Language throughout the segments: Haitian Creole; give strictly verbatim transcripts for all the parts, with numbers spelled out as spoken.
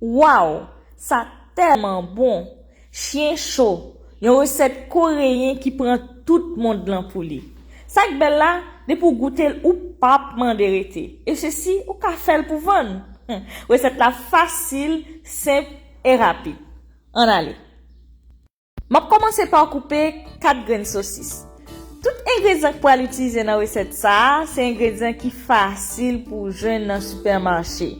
Waw, sa tèlman bon! Chyen cho, yon resèt koreyen ki pran tout mond lan pou li. Sa k bèl la, depi w goute l, ou p ap mande rete. E sesi, ou ka fè l pou vann. Resèt la fasil, senp e rapid. Ann ale! M ap kòmanse pa koupe kat grenn sosis. Tout engredyan k pral itilize nan resèt sa a, se engredyan ki fasil pou w jwenn nan sipèmache.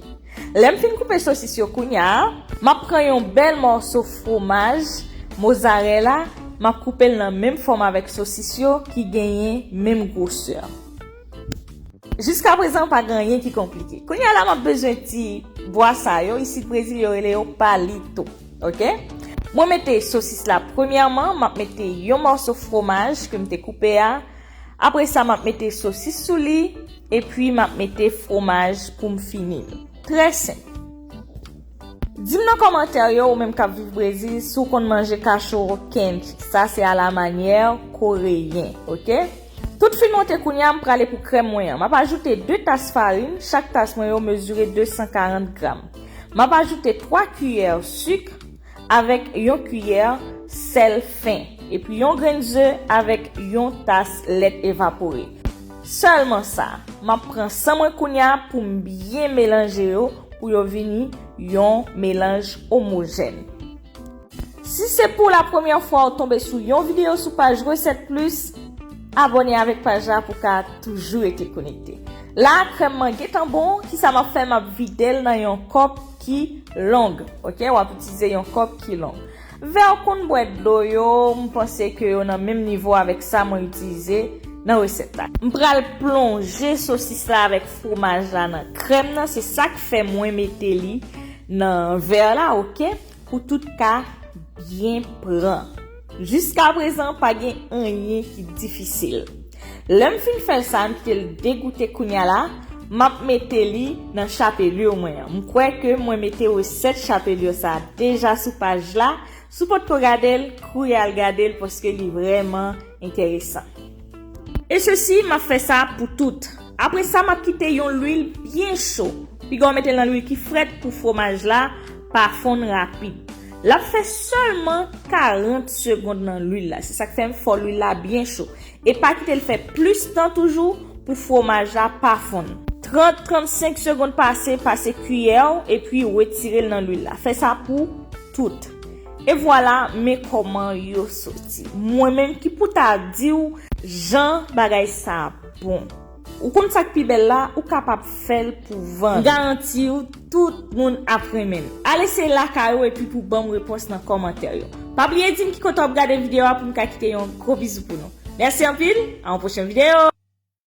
Lè m fin koupe sosis yo kounye a, m ap pran yon bèl mòso fwomaj mozarèla, m ap koupe l nan menm fòm avèk sosis yo ki genyen menm gwosè. Jiskaprezan, pa gen anyen ki konplike. Kounye a la, m ap bezwen ti bwa sa yo. Isit Brezil, yo rele yo palito. Oke? Mwen mete sosis la premyèman, m ap mete yon mòso fwomaj ke m te koupe a. Apre sa, m ap mete sosis sou li, epi m ap mete fwomaj pou m fini l. Trè senp. Di m nan kòmantè yo, ou menm k ap viv Brezil, si w konn manje cachorro quente. Sa se alamanyè koreyen, oke? Tout fin monte kounye a, m prale pou krèm mwen an. M ap ajoute de tas farin, chak tas mwen yo mezire de san karant gram. M ap ajoute twa kiyè sik avèk yon kiyè sèl fen, epi yon grenn ze avèk yon tas lèt evapore. Sèlman sa, m ap pran san mwen kounye a pou m byen melanje yo pou yo vini yon melanj omojèn. Si se pou la premyè fwa ou tonbe sou yon videyo sou paj Resèt Plis, abòne avèk paj la pou w ka toujou rete konekte. La, krèm mwen gentan bon, kisa m ap fè? M ap vide l nan yon kòp ki long, oke? W ap itilize yon kòp ki long. Vè w konn bwè dlo yo, m panse ke yo nan menm nivo avèk sa mwen itilize nan resèt la. M pral plonje sosis la avèk fwomaj la nan krèm nan, se sa k fè mwen mete li nan vè la, oke? Pou tout ka byen pran. Jiskaprezan, pa gen anyen ki difisil. Lè m fin fè sa, m kite l degoute kounye a la, m ap mete li nan chapelure mwen an. M kwè ke mwen mete resèt chapelure sa a deja sou paj la. Si w potko gade l, kouri al gade l paske li vrèman enteresan. E sesi, m ap fè sa pou tout. Apre sa, m ap kite yon lwil byen cho. Piga w mete l nan lwil ki frèt pou fwomaj la pa fonn rapid. L ap fè sèlman karant segonn nan lwil la. Se sa k fè m fè lwil la byen cho. E pa kite l fè plis tan toujou pou fwomaj la pa fonn. Trant, trannsenk segonn pase, pase kiyè w epi retire l nan lwil la. Fè sa pou tout. E vwala, men kòman yo soti. Mwen menm ki pou ta di w jan bagay sa bon. Ou konn sa k pi bèl la, ou kapab fè l pou vann. M garanti w, tout moun ap renmen l. Al eseye lakay ou epi pou ban m repons nan kòmantè yo. Pa bliye di m ki kote w ap gade videyo a pou m ka kite yon gwo bizou pou nou. Mèsi anpil, a yon pwochen videyo!